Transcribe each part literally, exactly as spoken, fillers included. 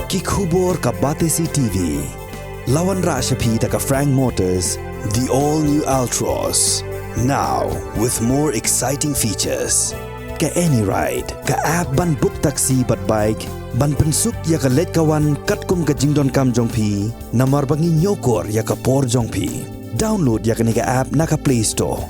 Ki khubor ka Batesi T V. La wanrah sha phi da ka Frank Motors, the all new Altroz. Now with more exciting features. Ka AnyRide, ka app ban book taxi bad bike, ban pynsuk ïa ka leit ka wan katkum ka jingdonkam jong phi, namar ba ngi ñiewkor ïa ka por jong phi. Download ïa kane ka app na ka Play Store.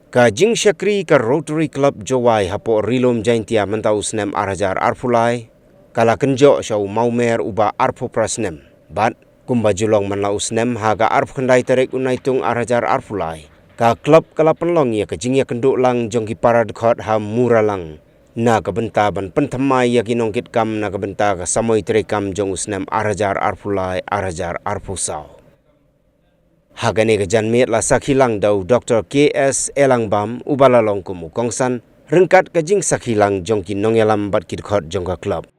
Ka jingshakri ka Rotary Club Jowai hapoh Ri Lum Jaintia mynta u snem ar hajar arphew lai, ka la kynjoh sha u mawmer uba arphew phra snem. Bad kumba ju long man la u snem, ha ka arphew khyndai tarik u Naitung ar hajar arphew lai, ka club ka la pynlong ïa ka jingïakynduh lang jong ki para dkhot ha Muralang, na ka bynta ban pynthymmai ïa ki nongkitkam na ka bynta ka samoi treikam jong u snem ar hajar arphew lai ar hajar arphew saw. Ha kane ka janmiet la sakhi lang da u Doktor K S Elangbam, uba la long kum u kongsan, ryngkat ka jingsakhi lang jong ki nongïalam bad ki dkhot jong ka club.